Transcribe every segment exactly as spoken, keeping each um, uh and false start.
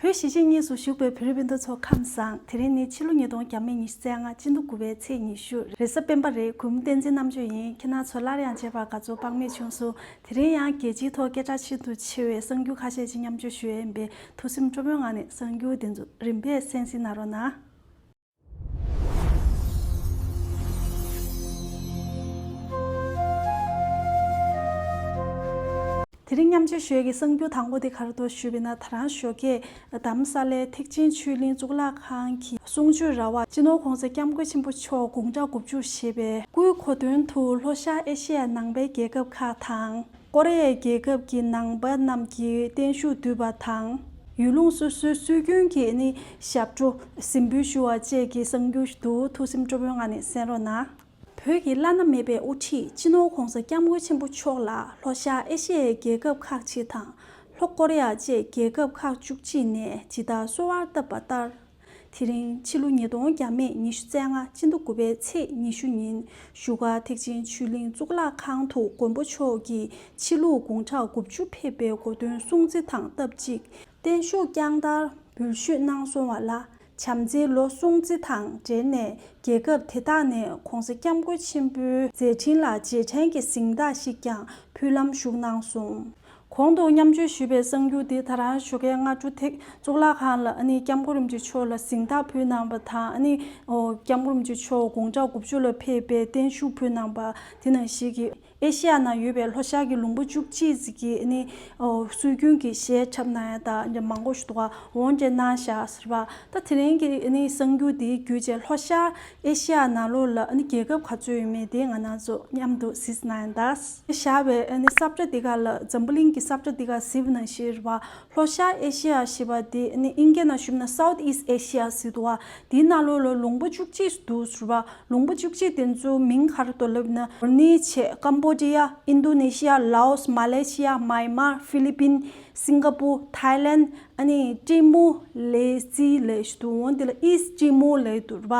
བོད་གཞིས་བྱེས་གཉིས་སུ་བཞུགས་པའི་བོད་རིགས་སྤུན་ཟླ་ཚོ་ཁམས་བཟང་། དེ་རིང་ནི་ཕྱི་ལོ་ཉིས་སྟོང་བརྒྱ་མེད་ཉི་ཤུ་རྩ་ལྔ། སྤྱི་ཟླ་དགུ་པའི་ཚེས་ཉི་ཤུ། རེས་གཟའ་སྤེན་པ་རེད། གུས་མོ་བསྟན་འཛིན་རྣམ་དཔྱོད་ཡིན། ཁྱེད་རང་ཚོ་སླར་ཡང་མཇལ་བར་དགའ་ཚོར་དཔག་མེད་བྱུང་སོང་། དེ་རིང་ཡང་རྒྱལ་སྤྱིའི་ཐོག་སྐད་གྲགས་ཆེ་དུ་ཆེ་བའི་གསར་འགྱུར་ཁ་ཤས་ཅིག་མཉམ་སྤྱོད་ཞུ་ཡས་ཡིན་པས། ཐུགས་སེམས་སྤྲོ་པོའི་ངང་ནས་གསར་འགྱུར་དེ་ཚོ་རིམ་པས་གསན་གཟིགས་གནང་རོགས་གནང་། དེ་རིང་མཉམ་སྤྱོད་ཞུ་ཡས་ཀྱི་གསར་འགྱུར་དང་པོ་དེ་ག་རེ་འདུག་ཞུས་པ་ཡིན་ན། ད་རང་ཞོགས་ཀས་རྡ་རམ་ས་ལའི་ཐེག་ཆེན་ཆོས་གླིང་གཙུག་ལག་ཁང་གི་གསུང་ཆོས་ར་བར་སྤྱི་ནོར་༧གོང་ས་༧སྐྱབས་མགོན་ཆེན་པོ་མཆོག་དགུང་གྲངས་དགུ་བཅུ་བཞེས་པའི་སྐུའི་གོ་སྟོན་དུ་ལྷོ་ཤར་ཨེ་ཤེ་ཡ་ནང་པའི་རྒྱལ་ཁབ་ཁག་དང་། ཀོ་རི་ཡའི་རྒྱལ་ཁབ་ཀྱི་ནང་པ་རྣམས་ཀྱིས་བརྟན་བཞུགས་བསྡུས་པ་དང་། ཡུལ་ལུང་སོ་སོའི་སྲོལ་རྒྱུན་གྱི་ནི་ཞབས་བྲོ་གཟིམ་འབུལ་ཞུ་བ་བཅས་ཀྱི་གསར་འགྱུར་དུ་ཐུགས་སེམས་སྤྲོ་པོའི་ངང་ནས་གསན་རོགས་གནང་། བོད་ཀྱི་བླ་ན་མེད་པའི་དབུ་ཁྲིད་སྤྱི་ནོར་༧གོང་ས་༧སྐྱབས་མགོན་ཆེན་པོ་མཆོག་ལ་ལྷོ་ཤར་ཨེ་ཤེ་ཡའི་རྒྱལ་ཁབ་ཁག་ཅིག་དང་། ལྷོ་ཀོ་རི་ཡ་བཅས་རྒྱལ་ཁབ་ཁག་བཅུ་གཅིག་ནས་ཇི་ལྟར་གསོལ་བ་བཏབ་པ་ལྟར། དེ་རིང་ཕྱི་ལོ་ཉིས་སྟོང་བརྒྱ་མེད་ཉི་ཤུ་རྩ་ལྔ། སྤྱི་ཟླ་དགུ་པའི་ཚེས་ཉི་ཤུ་ཉིན་བཞུགས་སྒར་ཐེག་ཆེན་ཆོས་གླིང་གཙུག་ལག་ཁང་དུ་མགོན་པོ་མཆོག་གིས་ཕྱི་ལུགས་དགུང་གྲངས་དགུ་བཅུ་ཕེབས་པའི་གོ་སྟོན་སྲུང་བརྩི་དང་སྟབས་གཅིག་བརྟན་བཞུགས་བསྐྱངས་དར་འབུལ་ཞུས་གནང་སོང་བ་ལ། བྱམས་བརྩེའི་ལོ་སྲུང་བརྩི་དང་འབྲེལ་ནས་རྒྱལ་ཁབ་དེ་དག་ནས་༧གོང་ས་༧སྐྱབས་མགོན་ཆེན་པོའི་མཛད་འཕྲིན་ལ་རྗེས་དྲན་གྱི་གཟེངས་རྟགས་ཤིག་ཀྱང་ཕུལ་ལམ་ཞུགས་གནང་སོང་། གོང་དུ་མཉམ་སྤྱོད་ཞུས་པའི་གསར་འགྱུར་འདི་ད་རང་ཞོགས་ཀའི་སྔ་དྲོ་ཐེག་གཙུག་ལག་ཁང་ལ་ཨ་ནི་སྐྱབས་མགོན་རིན་པོ་ཆེ་མཆོག་ལ་གཟེངས་རྟགས་ཕུལ་གནང་བ་དང་། ཨ་ནི་ཨོ་སྐྱབས་མགོན་རིན་པོ་ཆེ་མཆོག་དགུང་གྲངས་དགུ་བཅུ་ལ་ཕེབས་པའི་བརྟན་བཞུགས་ཕུལ་གནང་བ་དེ་ནང་བཞིན་གྱི་ཨེ་ཤེ་ཡ་ནང་ཡོད་པའི་ལྷོ་ཤར་གྱི་ལུང་པ་བཅུ་གཅིག་ཅིག་གི་ཨ་ནི་ཨོ་སྲོལ་རྒྱུན་གྱི་གཞས་འཁྲབ་གནང་ཡ་དང་མང་པོ་ཞིག་འདུག་ག་འོ་འདྲ་གནང་བཞག་ཟེར་བ། ད་དེ་རིང་གི་ཨ་ནི་གསར་འགྱུར་འདིའི་བརྒྱུད་བྱས་ལྷོ་ཤར་ཨེ་ཤེ་ཡ་ནང་ལོགས་ལ་ཨ་ནི་རྒྱལ་ཁབ་ག་ཚོད་ཡོད་མེད་དེ་ང་རང་ཚོ་མཉམ་དུ་གཟིགས་གནང་ཡིན་ད། བཞག་པའི་ཨ་ནི་ས་བཀྲ་འདི་ག་ལ་འཛམ་བུ་གླིང་གི་ས་བཀྲ་འདི་ག་གཟིགས་པ་ནང་བཞིན་རེད་བ། ལྷོ་ཤར་ཨེ་ཤེ་ཡ་ཞེས་པ་དེ་ཨ་ནི་ཨིན་སྐད་ནང་ཞུས་ན་South East Asia ཟེར་འདུག་བ། དེའི་ནང་ལོགས་ལ་ལུང་པ་བཅུ་གཅིག་འདུག་ཟེར་བ། ལུང་པ་བཅུ་གཅིག་དེ་ཚོ་མིང་ག་རེ་འདུག་ལབ་ན། འོ་ནི་བྱས་ཀམ་བོ་ཌི་ཡ། ཨིན་དོ་ནེ་ཤི་ཡ། ལའོ་སི། མ་ལེ་ཤི་ཡ། མཱ་ཡན་མར། ཧྥི་ལི་པིན། སིང་ག་པུར། ཐའི་ལན། ཨ་ནི་ཏི་མོར་ལེ་སི་ལབ་ཞིག་འདུག་འོ་འདི་ལ་ཨིསྟ་ཏི་མོར་ལབ་འདུག་རེད་པ།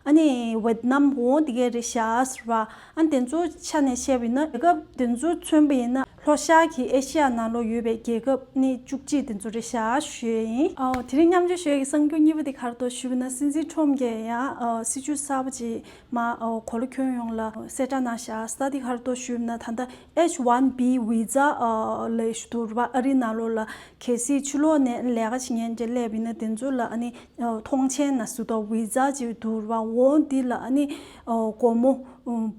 ཨ་ནི་ཝེད་ནམ། འོ་འདི་གས་རེད་ཤག་ཟེར་བ། ཨ་ནི་དེ་ཚོ་ཆ་ནས་བཤད་པ་ཡིན་ན་རྒྱལ་ཁབ་དེ་ཚོ་མཚོན་པ་ཡིན་ན་ལྷོ་ཤར་གྱི་ཨེ་ཤེ་ཡ་ནང་ལོགས་ཡོད་པའི་རྒྱལ་ཁབ་ནི་བཅུ་གཅིག་དེ་ཚོ་རེད་ཤག་ཞུ་ཡས་ཡིན། ཨོ་དེ་རིང་མཉམ་སྤྱོད་ཞུ་ཡས་ཀྱི་གསར་འགྱུར་གཉིས་པ་དེ་ག་རེ་འདུག་ཞུས་པ་ན། སྲིད་འཛིན་ཁྲོམ་གྱིས་ཡང་ཨ་སྲིད་ཇུས་གསར་པ་ཅིག་མར་ཨོ་གོ་ལ་ཁྱོན་ཡོངས་ལ་གསལ་བསྒྲགས་གནང་བཞག་ད་དེ་ག་རེ་འདུག་ཞུས་པ་ན། ད་ལྟ་ཨེཆ་ཝན་བི་ཝི་ཛ་ཨ་ལབ་ཞིག་འདུག་རེད་པ། ཨ་རིའི་ནང་ལོགས་ལ་གལ་སྲིད་ཕྱི་ལོགས་ནས་ལས་ཀ་བྱེད་མཁན་དེ་སླེབས་པ་ཡིན་ན་དེ་ཚོ་ལ་ཨ་ནི་ཨ་ཐོངས་མཆན་ན་ཟུར་དུ་ཝི་ཛ་ཅིག་འདུག་རེད་པ། འོ་འདི་ལ་ཨ་ནི་ཨ་སྒོར་མོ་ཨ་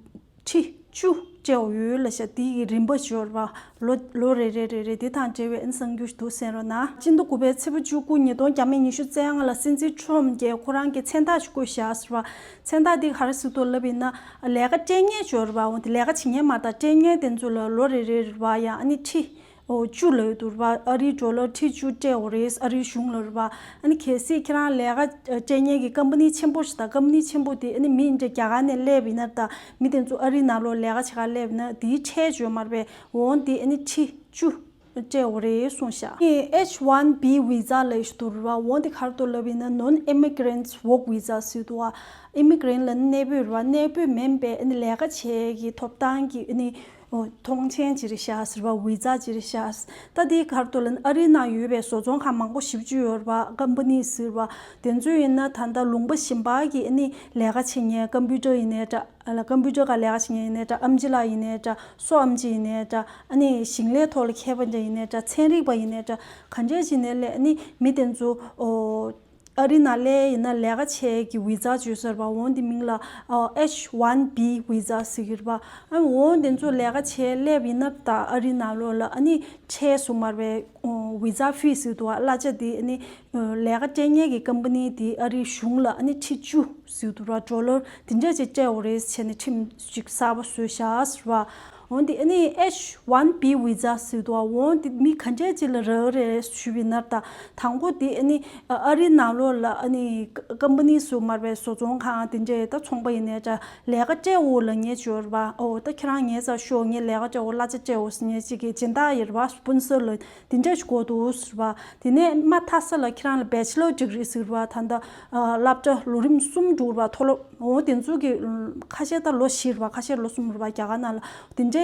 ཁྲི་བཅུ་སྤྲད་དགོས་ཡོད་ལབ་ཤག་དེ་གི་རིན་པ་ཡོད་རེད་པ། ལོ་ལོ་རེ་རེ་རེ་རེ་དེ་དང་འབྲེལ་བའི་ཨ་ནི་གསར་འགྱུར་ཞིག་འདུག་གསན་རོགས་གནང་། སྤྱི་ཟླ་དགུ་པའི་ཚེས་པ་བཅུ་དགུ་ཉིས་སྟོང་བརྒྱ་མེད་ཉི་ཤུ་རྩ་ལྔ་ལ་སྲིད་འཛིན་ཁྲོམ་གྱིས་ཁོ་རང་གི་མཚན་རྟགས་ཤིག་བཀོད་བཞག་ཟེར་བ། མཚན་རྟགས་འདི་ག་རེ་ཟེར་འདུག་ལབ་ཡིན་ན། ལས་ཀ་སྤྲད་མཁན་ཡོད་རེད་པ། འོ་དེ་ལས་ཀ་བྱེད་མཁན་མ་རེད་ད། སྤྲད་མཁན་དེ་ཚོ་ལ་ལོ་རེ་རེ་རེད་པ། ཡང་ཨ་ནི་ཁྲི་ཨོ་བཅུ་ལབ་ཡོད་འདུག་རེད་པ། ཨ་རིའི་ཌོ་ལར་ཁྲི་བཅུ་སྤྲད་དགོས་རེད། ཨ་རིའི་གཞུང་ལ་རེད་པ། ཨ་ནི་གལ་སྲིད་ཁྱེད་རང་ལས་ཀ་སྤྲད་མཁན་གྱི་ཀམ་པ་ནི་ཆེན་པོ་ཞིག་དང་། ཀམ་པ་ནི་ཆེན་པོ་དེ་ཨ་ནི་མི་འདྲ་རྒྱ་གར་ནས་སླེབས་པ་ཡིན་ན་ད། མི་དེ་ཚོ་ཨ་རིའི་ནང་ལོགས་ལས་ཀ་བྱེད་ག་སླེབས་པ་ཡིན་ན་དེའི་ཁྲལ་ཡོད་མ་རེད་པས། འོ་དེ་ཨ་ནི་ཁྲི་བཅུ་སྤྲད་དགོས་རེད་གསུངས་ཤག་ཨེཆ་ཝན་བི་ཝི་ཛ་ལབ་ཞིག་འདུག་རེད་པ། འོ་དེ་ག་རེ་འདུག་ལབ་ཡིན་ན། ནོན་ཨི་མི་གྷི་རེན་ཊི་ཝོག་ཝི་ཛ་ཟེར་འདུག་པ། ཨི་མི་གྷི་རེན་ཊི་ལབ་ན་གནས་སྤོས་རེད་པ། གནས་སྤོས་མིན་པའི་ཨ་ནི་ལས་ཀ་བྱེད་ཀྱི་ཐོབ་ཐང་གི་ཨ་ནི་ཨོ་ཐོངས་མཆན་ཅིག་རེད་ཤག་ཟེར་བ། ཝི་ཛ་ཅིག་རེད་ཤག་ད་དེ་ག་རེ་འདུག་ལབ་ན། ཨ་རིའི་ནང་ཡོད་པའི་བཟོ་ཚོང་ཁང་མང་པོ་བཞི་བཅུ་ཡོད་རེད་པ། ཀམ་པ་ནི་ཟེར་བ་དེ་ཚོ་ཡིན་ན་ད་ལྟ་ལུང་པ་གཞན་པ་གི་ཨ་ནི་ལས་ཀ་བྱེད་མཁན། ཀམ་པུ་ཊར་ཡིན་ནའི་འདྲ། ཨ་ལ་ཀམ་པུ་ཊར་སྒང་ལས་ཀ་བྱེད་མཁན་ཡིན་ནའི་འདྲ། ཨེམ་ཆི་ལགས་ཡིན་ནའི་འདྲ། སོ་ཨེམ་ཆི་ཡིན་ནའི་འདྲ། ཨ་ནི་ཞིང་ལས་ཐོག་ལ་མཁས་པ་འདྲ་ཡིན་ནའི་འདྲ། ཚན་རིག་པ་ཡིན་ནའི་འདྲ། ག་འདྲ་ཅིག་ཡིན་ནའི་ལས་ཨ་ནི་མི་དེ་ཚོ་ཨོ་ཨ་རི་ནང་སླེབས་ཡིན་ན་ལས་ཀ་བྱེད་ཀྱི་ཝི་ཛ་བྱོས་ཟེར་བ། འོ་འདི་མིང་ལ་ཨེཆ་ཝན་བི་ཝི་ཛ་ཟེར་གྱི་རེད་པ། ཨ་འོ་དེ་ཚོ་ལས་ཀ་བྱེད་སླེབས་ཡིན་ན་ད་ཨ་རི་ནང་ལོགས་ལ་ཨ་ནི་ཁྲལ་ཟུར་མར་བའི་ཝི་ཛ་ཕི་ཟེར་འདུག་པ། གླ་ཆ་དེ་ཨ་ནི་ལས་ཀ་སྤྲད་མཁན་གྱི་ཀམ་པ་ནི་དེ་ཨ་རིའི་གཞུང་ལ་ཨ་ནི་ཁྲི་བཅུ་ཟེར་འདུག་པ། ཌོ་ལར་དེ་འདྲ་ཅིག་སྤྲད་དགོས་རེད་བྱས་ནས་ཁྲིམས་ཅིག་གསར་པ་བཟོས་བཞག་ཟེར་བ། འོ་འདི་ཨ་ནི་ཨེཆ་ཝན་བི་ཝི་ཛ་ཟེར་འདུག་པ། འོ་འདི་མི་ག་འདྲས་ཅིག་ལ་རག་རེད་ཞུས་པ་ཡིན་ན་ད། དང་པོ་དེ་ཨ་ནི་ཨ་རིའི་ནང་ལོགས་ལ་ཨ་ནི་ཀམ་པ་ནི་ཟུར་མར་བའི་བཟོ་ཚོང་ཁང་དེ་འདྲས་ད་ཚོང་པ་ཡིན་ནའི་འདྲ། ལས་ཀ་སྤྲད་འོ་ལབ་མཁན་ཅིག་ཡོད་རེད་པ། ཨོ་ད་ཁྱེད་རང་ངའི་རྩར་ཤོག་ངས་ལས་ཀ་སྤྲད་འོ། གླ་ཆ་སྤྲད་འོ་ཟེར་མཁན་ཅིག་གི་སྦྱིན་བདག་ཡོད་རེད་པ། སི་པོན་སར་ལ་དེ་འདྲས་ཞིག་དགོས་འདུག་ཟེར་བ། དེ་ནས་མ་མཐའ་ས་ལ་ཁྱེད་རང་ལ་བེ་ཆི་ལར་ཌིག་རི་ཟེར་བ། ད་ལྟ་ཨ་སློབ་གྲྭ་ལོ་རིམ་གསུམ་འགྲོ་བ། མཐོ་སློབ། འོ་དེ་ཚོ་གི་ཁ་ཤས་ད་ལོ་བཞི་རེད་པ། ཁ་ཤས་ལོ་གསུམ་རེད་པ། རྒྱ་གར་ནང་ལ་དེ་འདྲས།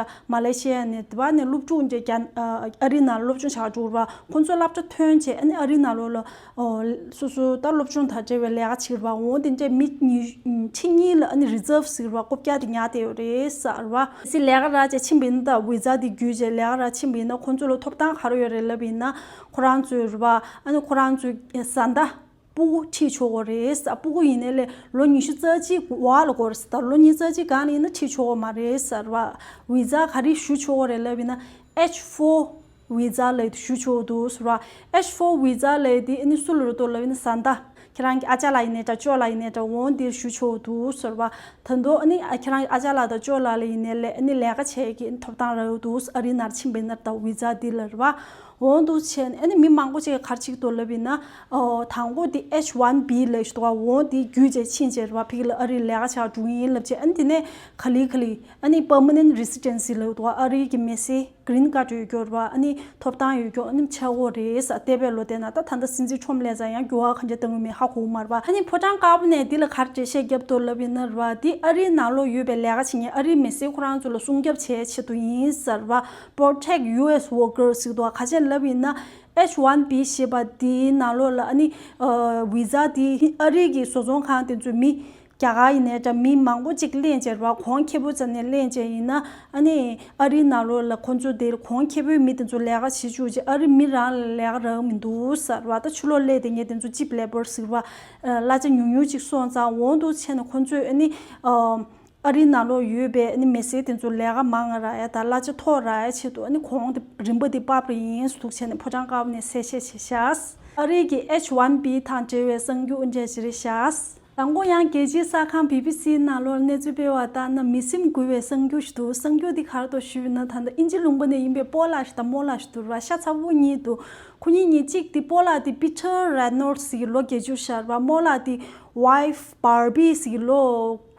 ད་མ་ལེ་ཤི་ཡ་ནས་དེ་བ་ནས་སློབ་ཕྲུག་འདྲ་རྒྱ་ཨ་རི་ནང་སློབ་སྦྱོང་བྱ་འགྲོ་བ། ཁོང་ཚོ་སློབ་གྲྭ་ཐོན་བྱས་ཨ་ནི་ཨ་རི་ནང་ལོགས་ལ་ཨོ་སོ་སོ་ད་སློབ་སྦྱོང་དང་འབྲེལ་བའི་ལས་ཀ་བྱེད་པ། འོ་དེ་འདྲས་མི་ཉི་ཕྱི་གཉིས་ལ་ཨ་ནི་རི་ཛརབ་ཟེར་བ་བཀོད་རྒྱ་དེ་ཉར་བསྡད་ཡོད་རེད་ཟེར་བ། སི་ལས་ཀ་རག་བྱས་ཕྱིན་པ་ཡིན་ན། ད་བི་ཛ་དེ་བརྒྱུད་བྱས་ལས་ཀ་རག་ཕྱིན་པ་ཡིན་ན་ཁོང་ཚོ་ལ་ཐོབ་ཐང་ག་རེ་ཡོད་རེད་ལབ་ཡིན་ན། ཁོ་རང་ཚོའི་རེད་བ། ཨ་ནི་ཁོ་རང་ཚོའི་བཟའ་ཟླ་སྤུ་གུ་ཁྲིད་ཆོག་གི་རེད་ཟེར། སྤུ་གུ་ཡིན་ནའི་ལས་ལོ་ཉི་ཤུ་རྩ་གཅིག་འོག་ལ་དགོས་རེད་ཟེར། ད་ལོ་ཉི་ཤུ་རྩ་གཅིག་སྒང་ལ་ཡིན་ན་ཁྲིད་ཆོག་གི་མ་རེད་ཟེར་བ། བི་ཛ་ག་རེ་ཞུ་ཆོག་གི་རེད་ལབ་ཡིན་ན། ཨེཆ་ཕོར་བི་ཛ་ལབ་དེ་ཞུ་ཆོག་འདུག་ཟེར་བ། ཨེཆ་ཕོར་བི་ཛ་ལབ་དེ་ཨ་ནི་སུ་ལ་རེད་འདུག་ལབ་ཡིན་ན་བཟའ་ཟླ། ཁྱེད་རང་གི་ཨ་ཅག་ལགས་ཡིན་ནའི་འདྲ། ཅོ་ལགས་ཡིན་ནའི་འདྲ། འོ་དེ་ཞུ་ཆོག་འདུག་ཟེར་བ། ད་དུང་ཨ་ནི་ཨ་ཁྱེད་རང་གི་ཨ་ཅག་ལགས་དང་ཅོ་ལགས་ལ་ཡིན་ནའི་ལས་ཨ་ནི་ལས་ཀ་བྱེད་ཀྱི་ཐོབ་ཐང་རག་འདུག་ཨ་རི་ནང་ཕྱིན་པ་ཡིན་ན། ད་བི་ཛ་འདི་ལ་རེད་བ། འོ་འདུག་བྱས་ནས་ཨ་ནི་མི་མང་པོ་ཅིག་ག་རེ་བྱེད་ཀྱི་འདུག་ལབ་ཡིན་ན། ཨོ་དང་པོ་དེ་ཨེཆ་ཝན་བི་ལབ་ཞིག་འདུག་ག་འོ་དེ་བརྒྱུད་བྱས་ཕྱིན་བྱས་རེད་བ། ཕ་གི་ལ་ཨ་རི་ལས་ཀ་བྱ་འགྲོ་གི་ཡིན་ལབ་བྱས། ཨ་ནི་དེ་ནས་ག་ལེ་ག་ལེ་ཨ་ནི་པར་མ་ནེན་ཊི་རེ་སི་ཌེན་སི་ལབ་འདུག་ག་ཨ་རི་གི་མི་སེར། གི་རིན་ཀཱཌ་ཡོད་རྒྱུ་རེད་བ། ཨ་ནི་ཐོབ་ཐང་ཡོད་རྒྱུ་ཨ་ནི་ཆགས་ཀྱི་ཡོད་རེད་ཟེར། འདས་པའི་ལོ་དེ་ནང་ད་ད་ལྟ་སྲིད་འཛིན་ཁྲོམ་ལ་ཡང་འགྱུར་བ་གང་ཅི་བཏང་གི་མེད། ཧ་གོ་གི་མ་རེད་བ། ཨ་ནི་ཕོ་བྲང་དཀར་པོ་ནས་འདི་ལ་ག་རེ་འགྲེལ་བཤད་བརྒྱབ་འདུག་ལབ་ཡིན་ན་རེད་བ། འདི་ཨ་རིའི་ནང་ལོགས་ཡོད་པའི་ལས་ཀ་བྱེད་མཁན་ཨ་རིའི་མི་སེར་ཁོ་རང་ཚོ་ལ་སྲུང་སྐྱོབ་བྱེད་ཆེད་དུ་ཡིན་ཟེར་བ། Protect U S workers ཟེར་འདུག་ག་ག་རེ་ལབ་ཡིན་ན། ཨེཆ་ཝན་བི་ཞེས་པ་འདིའི་ནང་ལོགས་ལ་ཨ་ནི་ཨ་བི་ཛ་འདི་ཨ་རི་གི་བཟོ་ཚོང་ཁང་དེ་ཚོའི་མི་རྒྱ་གར་ཡིན་ནའི་འདྲ། མི་མང་པོ་ཅིག་ལེན་བྱས་རེད་བ། གོང་ཁེ་པོ་བྱས་ནས་ལེན་བྱས་ཡིན་ན། ཨ་ནི་ཨ་རིའི་ནང་ལོགས་ལ་ཁོང་ཚོ་དེར་གོང་ཁེ་པོའི་མི་དེ་ཚོ་ལས་ཀ་བྱེད་བཅུག་བྱས། ཨ་རི་མི་རང་ལ་ལས་ཀ་རག་མི་འདུག་ཟེར་བ། ད་ཕྱི་ལོགས་སླེབས་བསྡད་མཁན་དེ་ཚོ་ཅིབ་ལེ་བོར་ཟེར་བ། གླ་ཆ་ཉུང་ཉུང་ཅིག་སོང་ཙང་། འོ་འདུག་བྱས་ནས་ཁོང་ཚོས་ཨ་ནི་ཨ་རིའི་ནང་ལོགས་ཡོད་པའི་ཨ་ནི་མི་སེར་དེ་ཚོ་ལས་ཀ་མང་རག་ཡ་དང་གླ་ཆ་མཐོ་རག་ཡ་ཆེད་དུ་ཨ་ནི་གོང་དེ་རིན་པ་དེ་ཕབ་པ་ཡིན་ཟེར་འདུག་བྱས་ནས་ཕོ་བྲང་དཀར་པོ་ནས་གསལ་བཤད་བྱས་ཤག་ཨ་རི་གི་ཨེཆ་ཝན་བི་དང་འབྲེལ་བའི་གསར་འགྱུར་འདི་འདྲ་ཞིག་རེད་ཤག་དང་པོ་ཡང་རྒྱལ་སྤྱིའི་གསར་ཁང་བི་བི་སིའི་ནང་ལོགས་གནས་ཚུལ་སྤེལ་བ་ལྟར་ན། མི་སེམས་འགུལ་བའི་གསར་འགྱུར་ཞིག་འདུག་གསར་འགྱུར་འདི་ག་རེ་འདུག་ཞུས་ན། ད་ལྟ་དབྱིན་ཇི་ལུང་པ་ནས་ཡིན་པའི་སྤོ་ལགས་ཤིག་དང་རྨོ་ལགས་ཤིག་འདུག་ར། ཤ་ཚ་པོ་གཉིས་འདུག་ཁོ་གཉིས་གཉིས་གཅིག་དེ་སྤོ་ལགས་དེ་པི་ཊར་རེ་ནོལ་ཌི་ཟེར་གྱི་ལོ་བརྒྱད་ཅུ་ཤར་བ། རྨོ་ལགས་དེ་ཝའིཕ་བར་བི་ཟེར་གྱི་ལོ་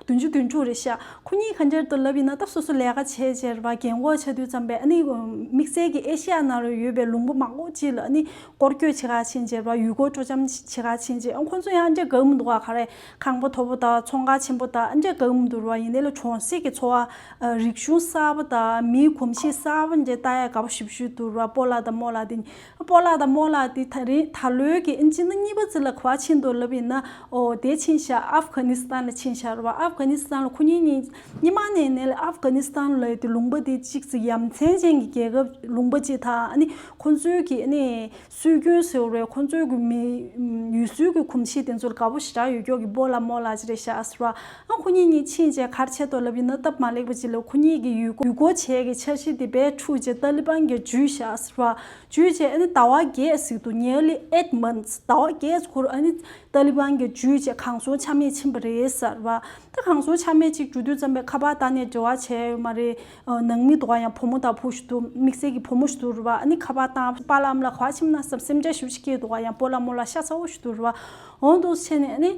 བདུན་ཅུ་དོན་དྲུག་རེད་ཤག་ཁོ་གཉིས་ག་འདྲ་འདུག་ལབ་ཡིན་ན། ད་སོ་སོ་ལས་ཀ་བྱས་བྱས་རེད་བ། རྒན་གོག་ཆགས་དུས་ཙམ་པས་ཨ་ནི་དམིགས་བསལ་གྱི་ཨེ་ཤི་ཡ་ནང་ལ་ཡོད་པའི་ལུང་པ་མང་པོ་ཅིག་ལ་ཨ་ནི་སྐོར་སྐྱོད་བྱེད་ག་ཕྱིན་བྱས་རེད་བ། ཡུལ་སྐོར་སྤྲོ་འཆམ་བྱེད་ག་ཕྱིན་བྱས། ཨ་ཁོང་ཚོ་ཡང་ཨ་འདྲ་དགའ་མི་འདུག་ག་ག་རེ་ཁང་པ་མཐོ་པོ་དང་ཚོང་ཁང་ཆེན་པོ་དང་ཨ་འདྲ་དགའ་མི་འདུག་རེད་བ། ཡིན་ནའི་ལས་གྲོང་གསེབ་ཀྱི་འཚོ་བ། རིག་གཞུང་གསར་པ་དང་མིའི་གོམས་གཤིས་གསར་པ་འདྲ་ལྟ་ཡ་དགའ་པོ་ཞེ་པོ་ཞིག་འདུག་ར། སྤོ་ལགས་དང་རྨོ་ལགས་དེ། སྤོ་ལགས་དང་རྨོ་ལགས་དེ་ད་རེས་ད་ལོའི་གི་ཨིན་ཇི་ནི་གཉིས་པ་ཙམ་ལ་ག་པར་ཕྱིན་འདུག་ལབ་ཡིན་ན། ཨོ་དེ་ཕྱིན་ཤག་ཨབ་གྷ་ནི་སི་ཐན་ལ་ཕྱིན་ཤག་ར་བ། ཨབ་གྷ་ནི་སི་ཐན་ལ་ཁོ་གཉིས་གཉིས་སྔོན་མ་ནས་ནས་ལ་ཨབ་གྷ་ནི་སི་ཐན་ལ་ཡོད་དེ་ལུང་པ་དེ་གཅིག་ཙམ་ཡ་མཚན་ཅན་གྱི་རྒྱལ་ཁབ་ལུང་པ་གཅིག་དང་། ཨ་ནི་ཁོ་ཚོའི་གི་ཨ་ནི། སྲོལ་རྒྱུན་ཟེར་བ་རེད། ཁོང་ཚོའི་གི་མི་ཡུལ་སྲོལ་གྱི་གོམས་གཤིས་དེ་ཚོར་དགའ་པོ་ཞེ་དྲག་ཡོད་ཀྱོག་གི་སྤོ་ལགས་རྨོ་ལགས་ཅིག་རེད་ཤག་ཟེར་བ། ཨ་ཁོ་གཉིས་གཉིས་ཕྱིན་བྱས་ག་རེ་བྱས་འདུག་ལབ་ཡིན་ན། སྟབས་མ་ལེགས་པ་ཅིག་ལ་ཁོ་གཉིས་ཀྱི་ཡུལ་སྐོར་ཡུལ་སྐོར་བྱས་ཀྱི་འཆར་གཞི་དེ་བས་འཁྲུགས་བྱས་ཏཱ་ལི་བན་གྱིས་འཇུས་ཤག་ཟེར་བ། འཇུས་བྱས་ཨ་ནི་ཟླ་བ་བརྒྱད་ཟིག་འདུག nearly eight months ཟླ་བ་བརྒྱད་འཁོར་ཨ་ནི་ཏཱ་ལི་བན་གྱིས་འཇུས་བྱས་གང་སོང་ཆ་མེད་ཕྱིན་པ་རེད་ཟེར་བ། ད་གང་སོང་ཆ་མེད་ཅིག་འགྲོ་དུས་ཙམ་པས་ཁ་པར་བཏང་ནས་འབྲེལ་བ་བྱས་ཡོད་མ་རེད། ཨ་ནང་མི་འདུག་ག་ཡང་བུ་མོ་དང་བུ་ཞིག་འདུག་དམིགས་བསལ་གྱི་བུ་མོ་ཞིག་འདུག་རེད་བ། ཨ་ནི་ཁ་པར་བཏང་པཱ་ལགས་ཨ་མ་ལགས་ག་པར་ཕྱིན་ན་བསམ་སེམས་ཁྲལ་ཞེ་པོ་ཅིག་སྐྱེས་འདུག་ག་ཡང་སྤོ་ལགས་རྨོ་ལགས་ཤ་ཚ་པོ་ཞིག་འདུག་རེད་བ། འོ་འདུག་བྱས་ནས་ཨ་ནི་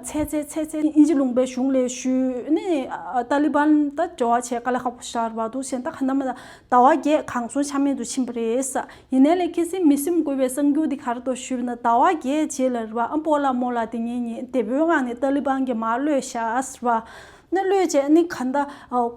ཚེ་ཚེ་ཚེ་ཚེ་དབྱིན་ཇི་ལུང་པའི་གཞུང་ལ་ཞུས། ཨ་ནི་ཨ་ཏཱ་ལི་བན་ད་འབྲེལ་བ་བྱས་དཀའ་ལས་ཁག་པོ་ཞེ་དྲག་རེད་བ། འདུག་བྱས་ནས་ད་ག་ནམ་ལ་ཟླ་བ་བརྒྱད་གང་སོང་ཆ་མེད་དུ་ཕྱིན་པ་རེད་ཟེར། ཡིན་ནའི་ལས་ཁ་སང་མི་སེམས་འགུལ་བའི་གསར་འགྱུར་འདི་ག་རེ་འདུག་ཞུས་པ་ན། ཟླ་བ་བརྒྱད་རྗེས་ལ་རེད་བ། ཨ་སྤོ་ལགས་རྨོ་ལགས་དེ་གཉིས་གཉིས་བདེ་པོའི་ངང་ནས་ཏཱ་ལི་བན་གྱིས་མར་གློད་ཤག་ཟེར་བ། ནས་གློད་བྱས་ཨ་ནི་ག་འདྲ་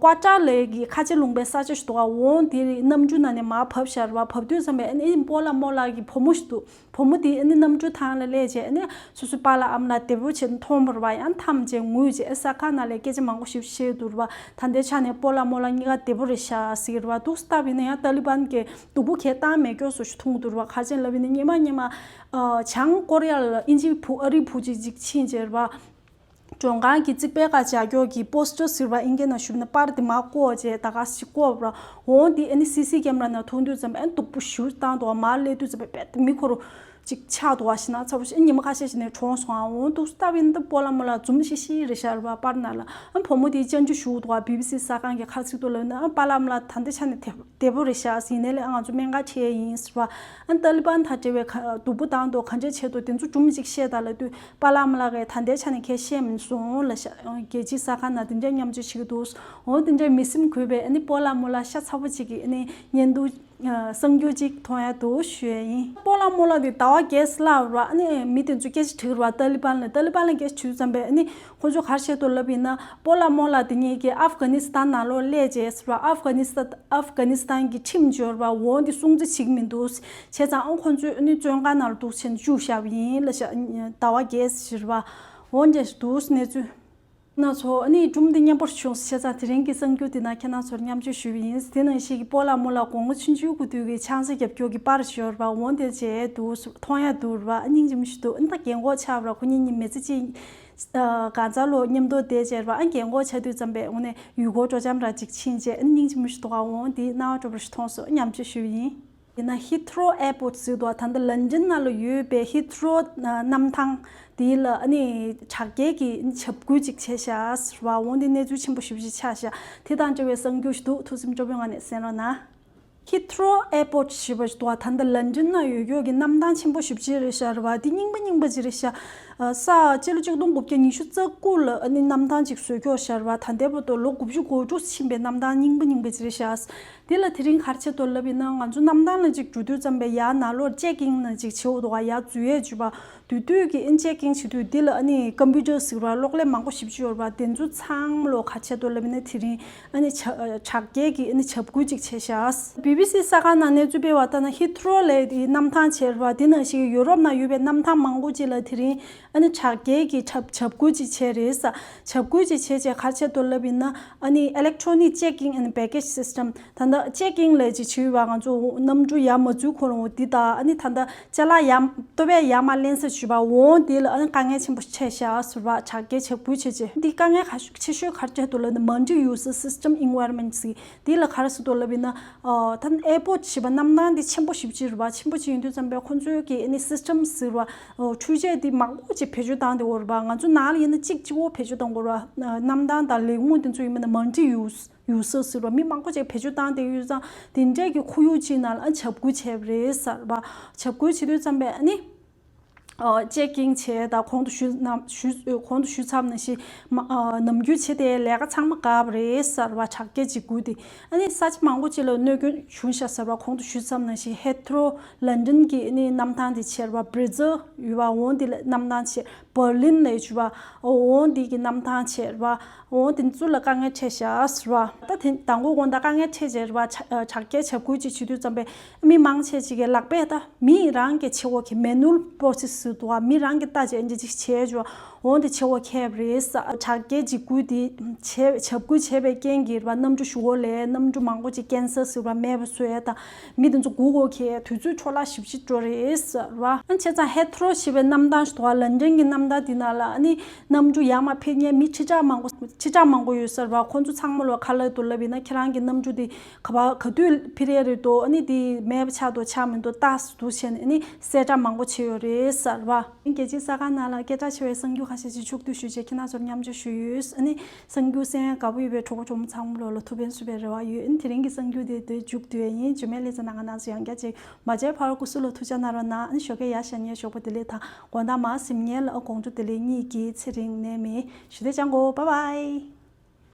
ཀོ་ཏྲ་ལའི་གི་ཁ་ཆེ་ལུང་པའི་ས་ཆ་ཞིག་འདུག་ག་འོང་དེ་རི་གནམ་གྲུ་ནང་ནས་མར་བབས་ཤར་བ་བབས་དུས་ཙམ་པས་ཨ་ནི་སྤོ་ལགས་རྨོ་ལགས་ཀྱི་བུ་མོ་ཞིག་འདུག་བུ་མོ་དེ་ཨ་ནི་གནམ་གྲུ་ཐང་ལ་སླེབས་བྱས་ཨ་ནི་སོ་སོའི་པཱ་ལགས་ཨ་མ་ལགས་བདེ་པོ་བྱས་ནས་མཐོང་བ་རེད་བ། ཡང་མཚམས་བྱས་ངུས་བྱས་ཨ་ས་ཁ་ནང་ལ་སྐད་ཆ་མང་པོ་ཞིག་བཤད་འདུག་རེད་བ། ད་ལྟའི་ཆ་ནས་སྤོ་ལགས་རྨོ་ལགས་གཉིས་ཀ་བདེ་པོ་རེད་ཤག་ཟེར་གྱི་རེད་བ། འདུག་སེ་བལྟས་པ་ཡིན་ན་ཡང་ཏཱ་ལི་བན་གྱིས་སྡུག་པོ་གས་བཏང་མེད་སྐྱོ་སོ་ཞིག་མཐོང་འདུག་རེད་བ། ག་རེ་བྱས་ལབ་ཡིན་ན་སྔོན་མ་སྔོན་མ་ཨ་བྱང་ཀོ་རི་ཡ་ལ་དབྱིན་ཇི་བུ་ཨ་རིའི་བུ་གཅིག་ཅིག་ཕྱིན་བྱས་རེད་བ། མགྲོན་ཁང་གི་རྩིག་པའི་ཁ་བྱ་ཀྱོག་གི་པོ་སི་ཊར་ཟེར་བ་ཨིན་སྐད་ནང་ཞུས་ན་པར་དེ་མར་བཀོད་བྱས་ད་ག་ཞིག་བཀོད་པ་ར། འོང་དེ་ཨ་ནི་སི་སི་ཀེམ་ར་ནང་མཐོང་དུས་ཙམ་པ་ཨ་ནི་སྡུག་པོ་ཞེ་པོ་བཏང་འདུག་མར་སླེབས་དུས་ཙམ་པ་རྦད་དེ་མི་འཁོར་ཅིག་ཆགས་འདུག་བ། ཞེ་ན་ཚ་པོ་ཞིག་ཉི་མ་ཁ་ཤས་ཤིག་ནས་གྲོངས་སོང་ཨ། འོང་འདུག་སེ་བལྟས་པ་ཡིན་ན་ད་སྤོ་ལགས་རྨོ་ལགས་འཛུམ་ཤིག་ཤིག་རེད་ཤག་རེད་བ། པར་ནང་ལ་ཨ་བུ་མོ་དེ་སྤྱན་ཆུ་བཞུར་འདུག་བ། བི་བི་སི་གསར་ཁང་གི་ཁ་ཚིག་ཏུ་ལབ་ན་ཨ་པཱ་ལགས་རྨོ་ལགས་ད་ལྟའི་ཆ་ནས་དེ་བདེ་པོ་རེད་ཤག་ཟེར་ནས་ལས་ཨ་ང་ཚོ་སྨན་ཁང་ཁྲིད་ཡིན་ཟེར་བ། ཨ་ཏཱ་ལི་བན་དང་འབྲེལ་བའི་ག་སྡུག་པོ་བཏང་འདུག་ག་འདྲས་བྱས་འདུག་དེ་ཚོ་སྒྲུང་ཅིག་བཤད་དང་ལབ་དུས་པཱ་ལགས་རྨོ་ལགས་ཀྱིས་ད་ལྟའི་ཆ་ནས་གས་བཤད་མི་སོང་ལབ་ཤག་རྒྱལ་སྤྱིའི་གསར་ཁང་ནང་དེ་འདྲས་མཉམ་སྤྱོད་བྱེད་ཀྱི་འདུག་འོ་དེ་འདྲས་མི་སེམས་འགུལ་བའི་ཨ་ནི་སྤོ་ལགས་རྨོ་ལགས་ཤ་ཚ་པོ་ཅིག་གི་ཨ་ནི་བརྙན་ཐུང་གསར་འགྱུར་ཅིག་མཐོང་ཡ་འདུག་ཞུ་ཡ་ཡིན། སྤོ་ལགས་རྨོ་ལགས་དེ་ཟླ་བ་བརྒྱད་ཙམ་ལ་ར་ཨ་ནི་མི་དེ་ཚོ་སྐད་ཆ་དྲིས་ར་ཏཱ་ལི་བན་ལ། ཏཱ་ལི་བན་ལ་སྐད་ཆ་དྲིས་ཙམ་པས་ཨ་ནི་ཁོ་ཚོ་ག་རེ་བཤད་འདུག་ལབ་ཡིན་ན་སྤོ་ལགས་རྨོ་ལགས་དེ་གཉིས་ཀྱིས་ཨབ་གྷ་ནི་སི་ཐན་ནང་ལོགས་སླེབས་རྗེས་ཟེར་བ། ཨབ་གྷ་ནི་སི་ཐན་ཨབ་གྷ་ནི་སི་ཐན་གྱི་ཁྲིམས་འབྱོར་བ་འོང་དེ་སྲུང་བརྩི་བྱེད་ཀྱི་མི་འདུག་བྱས་ཙང་ཨང་ཁོ་ཚོས་ཨ་ནི་བཙོན་ཁང་ནང་ལ་འདུག་བྱས་ནས་བཅུག་བཞག་པ་ཡིན་ལབ་ཤག་ཟླ་བ་བརྒྱད་ཟེར་བ་འོང་འདྲ་འདུག་གནས་ཚུལ། ན་ཚོ་ཨ་ནི་སྒྲུང་འདི་སྙན་པོ་བྱུང་། བྱས་ཙང་དེ་རིང་གི་གསར་འགྱུར་འདི་ན་ཁྱེད་རང་ཚོར་མཉམ་སྤྱོད་ཞུས་པ་ཡིན། དེ་ནང་བཞིན་གྱི་སྤོ་ལགས་རྨོ་ལགས་དགུང་ལོ་ཆུང་ཆུང་གི་དུས་ཀྱི་ཆང་ས་རྒྱབ་སྐྱོར་གྱི་པར་ཤོར་བ་འོང་དེ་བྱས་འདུག་མཐོང་ཡ་འདུག་ར། ཨ་སྙིང་རྗེ་མོ་ཞིག་འདུག་ཨ་ནི་ད་རྒན་གོག་ཆགས་པ་ར། ཁོ་གཉིས་གཉིས་མི་ཚེ་གཅིག་གང་ཚ་ལོ་མཉམ་དུ་བསྡད་བྱས་ར། ཨ་རྒན་གོག་ཆགས་དུས་ཙམ་པས་འོང་ནས་ཡུལ་སྐོར་སྤྲོ་འཆམ་ར་ཅིག་ཕྱིན་བྱས་ཨ་སྙིང་རྗེ་མོ་ཞིག་འདུག་ཨ་འོང་དེ་སྣང་བ་སྤྲོ་པོ་ཞིག་མཐོང་སོང་། མཉམ་སྤྱོད་ཞུས་པ་ཡིན། ཡིན་ན་ཧི་ཐི་རོ་ཨེར་པོར་ཊི་ཟེར་འདུག་ད་ལྟ་ལན་ཌན་ནང་ལ་ཡོད་པའི་ཧི་ཐི་རོ་གནམ་ཐང་དེ་ལ་ཨ་ནི་དྲག་སྐྱེད་ཀྱི་འཇབ་རྒོལ་ཅིག་བྱས་ཤག་ཟེར་བ། འོང་དེ་གནས་ཚུལ་ཆེན་པོ་ཞེ་པོ་ཅིག་ཆགས་ཤག་དེ་དང་འབྲེལ་བའི་གསར་འགྱུར་ཞིག་འདུག་ཐུགས་སེམས་སྤྲོ་པོའི་ངང་ནས་གསན་རོགས་གནང་། ཧི་ཐི་རོ་ཨེར་པོར་ཊི་ཞེས་པ་ཞིག་འདུག་ད་ལྟ་ལན་ཌན་ནང་ཡོད་ཡོད་ཀྱི་གནམ་ཐང་ཆེན་པོ་ཞེ་པོ་ཅིག་རེད་ཤག་རེད་བ། དེ་རྙིང་པ་རྙིང་པ་ཅིག་རེད་ཤག་ས་སྤྱི་ལོ་ཆིག་སྟོང་དགུ་བརྒྱ་ཉི་ཤུ་རྩ་དགུ་ལ་ཨ་ནི་གནམ་ཐང་ཅིག་བཟོས་ཀྱོག་ཤག་རེད་བ། ད་ལྟའི་བར་དུ་ལོ་དགུ་བཅུ་གོ་དྲུག་ཕྱིན་པའི་གནམ་ཐང་རྙིང་པ་རྙིང་པ་ཅིག་རེད་ཤག་དེ་ལ་དེ་རིང་ག་རེ་བྱེད་དོ་ལབ་ཡིན་ན། ང་ཚོ་གནམ་ཐང་ལ་ཅིག་འགྲོ་དུས་ཙམ་པས་ཡར་ནང་ལོགས་ཅེག་ཨིན་ལ་ཅིག་བྱེད་འོ་འདུག་ག་ཡར་འཛུལ་ཡས་བྱེད་པ། དེ་དུས་ཀྱི་ཨིན་ཅེག་ཨིན་བྱེད་དུས་འདི་ལ་ཨ་ནི་ཀམ་པུ་ཊར་ཟེར་བ་གློག་ཀླད་མང་པོ་ཞེ་པོ་ཅིག་ཡོད་རེད་བ། དེ་ཚོ་ཚང་མ་ལོ་ག་བྱེད་དོ་ལབ་ཡིན་ན། དེ་རིང་ཨ་ནི་དྲག་སྐྱེད་ཀྱི་ཨ་ནི་འཇབ་རྒོལ་ཅིག་བྱས་ཤག་བི་བི་སི་གསར་ཁང་ནང་གནས་ཚུལ་སྤེལ་བ་ལྟར་ན། ཧི་ཐི་རོ་ལབ་དེ་གནམ་ཐང་ཅིག་རེད་བ། དེ་ནང་བཞིན་ཡུ་རོབ་ནང་ཡོད་པའི་གནམ་ཐང་མང་པོ་ཅིག་ལ་དེ་རིང་ཨ་ནི་དྲག་སྐྱེད་ཀྱི་འཇབ་འཇབ་རྒོལ་ཅིག་བྱས་རེད་ས། འཇབ་རྒོལ་ཅིག་བྱས་རྗེས་ག་བྱེད་དོ་ལབ་ཡིན་ན། ཨ་ནི་electronic checking and package system ད་ལྟ་ཅེག་ཨིན་ལབ་ཅིག་བྱས་པ། ང་ཚོ་གནམ་གྲུ་ཡར་མ་འཛུལ་གོང་འོ་འདི་དང་ཨ་ནི་ད་ལྟ་ཅ་ལག་ཡར་ལྟོ་ཕད་ཡར་མར་ལེན་ས་བྱས་པ་འོ་འདི་ལ་ཨ་ནི་དཀའ་ངལ་ཆེན་པོ་འཕྲད་ཤག་ཟེར་བ། དྲག་སྐྱེད་འཇབ་རྒོལ་བྱས་རྗེས་འདི་དཀའ་ངལ་ཁ་ཤས་ཆེ་ཤོས་ག་རེ་འཕྲད་འདུག་ལབ་ན། multi-user system environment ཟེར་འདི་ལ་ག་རེ་ཟེར་འདུག་ལབ་ཡིན་ན། ཨ་ད་ཨེར་པོར་ཊི་ཞེས་པ་གནམ་ཐང་འདི་ཆེན་པོ་ཞེ་པོ་ཅིག་རེད་བ། ཆེན་པོ་ཅིག་ཡིན་དུས་ཙམ་པས་ཁོང་ཚོའི་གི་ཨ་ནི་སིས་ཊམ་ཟེར་བ། འཕྲུལ་ཆས་འདི་མང་པོ་ཅིག་བེད་སྤྱོད་བཏང་བསྡད་ཡོད་རེད་བ། ང་ཚོ་ནང་ལ་ཡིན་ན་གཅིག་གཅིག་པོ་བེད་སྤྱོད་གཏོང་དགོས་རེད་བ། གནམ་ཐང་དང་ལས་ཁུངས་དེ་ཚོ་ཡིན་པ་ན་multi-use user ཟེར་བ། མི་མང་པོ་ཅིག་བེད་སྤྱོད་བཏང་བསྡད་ཡོད་ཙང་དེ་འདྲས་ཀྱི་ཁོར་ཡུག་ཅིག་ནང་ལ་ཨ་འཇབ་རྒོལ་བྱས་པ་རེད་ཟེར་བ། འཇབ་རྒོལ་བྱེད་དུས་ཙམ་པས་ཨ་ནི་ཨ་ཅེག་ཨིན་བྱས་དང་གོང་དུ་ཞུས་ནང་ཞུས་གོང་དུ་ཞུས་ཚར་བ་ནང་བཞིན་མ་ཨ་ནམ་རྒྱུན་བྱེད་དེ་ལས་ཀ་ཚང་མ་བཀག་པ་རེད་ཟེར་བ། དྲག་སྐྱེད་འཇབ་རྒོལ་དེ་ཨ་ནི་ས་ཆ་མང་པོ་ཅིག་ལ་གནོད་སྐྱོན་བྱུང་ཤག་ཟེར་བ། གོང་དུ་ཞུས་ཚར་བ་ནང་བཞིན་ཧི་ཐི་རོ་ལན་ཌན་གྱི་ཨ་ནི་གནམ་ཐང་དེ་བྱས་རེད་བ། བྷར་ཛིལ་ཡོད་བ། འོ་འདི་ལ་གནམ་ཐང་བྱས། པར་ལིན་ལབ་ཅིག་བ། འོ་འདི་གི་གནམ་ཐང་བྱས་རེད་བ། འོ་དེ་ཚོ་ལ་དཀའ་ངལ་འཕྲད་ཤག་ཟེར་བ། ད་དེ་དང་པོ་དགོང་དག་དཀའ་ངལ་འཕྲད་བྱས་རེད་བ། དྲག་དྲག་སྐྱེད་འཇབ་རྒོལ་ཅིག་བྱེད་དུས་ཙམ་པས་མི་མང་ཆེ་ཅིག་གི་ལག་པས་ད་མི་རང་གི་ཆེ་བོ་གི་manual process ཟེར་འདུག་བ། མི་རང་གི་ལྟ་བྱས་འདི་ཅིག་བྱས་ཅིག་བ། འོ་དེ་ཆེ་བོ་ཁེབས་རེད་ས། དྲག་སྐྱེད་འཇབ་རྒོལ་དེ་བྱས་འཇབ་རྒོལ་བྱས་པའི་རྐྱེན་གྱིས་རེད་བ། གནམ་གྲུ་ཞུ་བོ་ལས་གནམ་གྲུ་མང་པོ་ཅིག་ཀེན་སལ་ཟེར་བ། མེད་པ་བཟོས་ད། མི་དེ་ཚོ་སྒུག་དགོས་ཁེལ། དུས་ཚོད་འཕྲོ་བརླག་ཞེ་པོ་ཅིག་འགྲོ་རེད་ཟེར་བ། ཨ་བྱས་ཙང་ཧི་ཐི་རོ་ཞེས་པའི་གནམ་ཐང་ཞིག་འདུག་བ། ལན་ཌན་གྱི་གནམ་ཐང་དེ་ནང་ལ་ཨ་ནི་གནམ་གྲུ་ཡར་མར་འཕུར་མཁན་མི་ཁྲི་ཕྲག་མང་པོ་ཁྲི་ཕྲག་མང་པོ་ཡོད་ཟེར་བ། ཁོང་ཚོ་ཚང་མ་ལ་ཁ་ལག་འདུག་ལབ་ཡིན་ན། ཁྱེད་རང་གི་གནམ་གྲུ་དེ་ག་བ་ག་དུས་འཕུར་ཡས་རེད་འདུག་ཨ་ནི་དེ་མེད་པ་ཆགས་འདུག་ཆགས་མི་འདུག་ལྟ་འདུག་བྱས་ནས་ཨ་ནི་གསལ་བསྒྲགས་མང་པོ་བྱས་ཡོད་རེད་ཟེར་བ། རྒྱལ་སྤྱིའི་གསར་ཁང་ནང་ལ་སྐད་གྲགས་ཆེ་བའི་གསར་འགྱུར་ཁ་ཤས་ཤིག་མཇུག་བསྡུ་ཞུས་བྱས་ཁྱེད་རང་ཚོར་མཉམ་སྤྱོད་ཞུས་ཡོད། ཨ་ནི་གསར་འགྱུར་གསན་ཡ་དགའ་པོ་ཡོད་པའི་གྲོགས་པོ་གྲོགས་མོ་ཚང་མ་ལོ་ལ་ཐུགས་ཕན་གསོས་པའི་རེ་བ་ཡོད། ཨ་ནི་དེ་རིང་གི་གསར་འགྱུར་དེ་དེ་མཇུག་བསྡུ་ཡ་ཡིན། རྗེས་མའི་ལེ་ཚན་ནང་ང་རང་ཚོ་ཡང་བསྐྱར་ཅིག་མ་མཇལ་བར་སྐུ་གཟུགས་ལ་ཐུགས་ཅག་གནང་རོགས་གནང་། ཨ་ནི་ཞོགས་ཀས་ཡར་ཞལ་ཉལ་ཞོགས་པ་བདེ་ལེགས་དང་། དགོང་དག་མར་གཟིམ་ཉལ་ལ་དགོང་དྲོ་བདེ་ལེགས་གཉིས་ཀྱི་ཚེ་རིང་ནད་མེད་ཞུ་བདེ་ཅང་གོ། བཱའི་བཱའི།